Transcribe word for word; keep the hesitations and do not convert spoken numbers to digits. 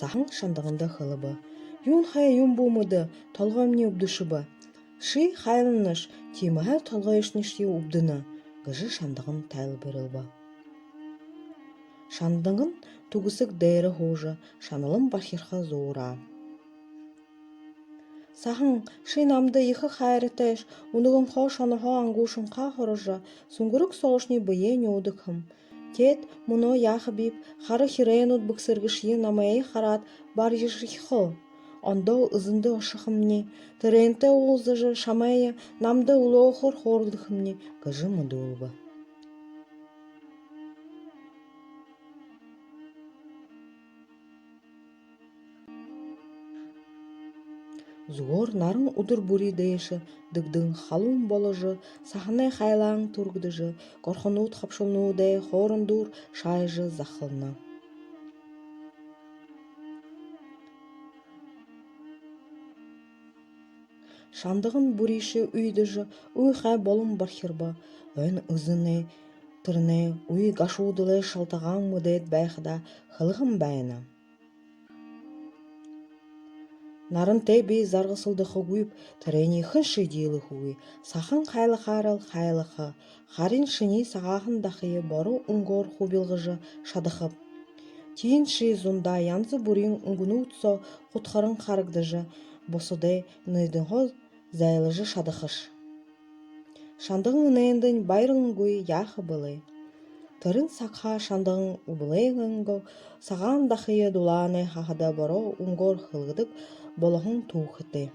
Саһан шандаганда хэлэбэ: «Юун хай юм бү мэдэ, толгоймни үбдэшэбэ. Ши хайланаш, тиимэһээ толгойшнишье үбдэнэ», — гэжэ шандаган тайлбарилба. Шандаган түгэсэг дээрэ һуужа, шаналан бархирха зуураа. «Саһан, ши намда ехэ хайратайш, үнэгэнһөө, шоноһоо, ангуушанһаа һуража, сүнгэрэг соошни бэеэ нюудаг һэм. Теэд мүнөө яахабиб, хара хирээнүүд бэгсэргэшье намайе хараад барьяшахал. Ондоо эзэндэ ошохомни, тэрээнтэй уулзажа, шамайе намда үлөөхөөр хөөрэлдэхэмни», — гэжэ мэдүүлбэ. Зүгөөр наран үдэр бүри дээшээ дэгдэн халуун боложо, саһанай хайлаан түргэдэжэ, горхонууд хабшуулнуудай хоорондуур шаажа захална. Шандаган бүришье уйдажа, уй хай болон бархирба. Ойн эзэнэй тэрэнэй уй гашуудалай шалтагаан мэдээд байхадаа, хэлэһэн байна: «Нарантай би заргасалдахагүйб, тэрэниие хэншье диилэхэгүй. Саһан хайлахаарал хайлаха. Харин шинии сагаахан дахые боро үнгөөр хубилгажа шадахаб. Тиин ши зундаа янза бүриин үнгэнүүд соо хутхаран харагдажа, бусадай нюдэнһөө зайлажа шадахаш». Шандаган энээндэнь баярлангүй яаха бэлэй. Тэрэн сагһаа шандаган үбэлэйнгөө сагаан дахые дулаанай һаһада боро үнгөөр хэлгэдэг болоһон түүхэтэй.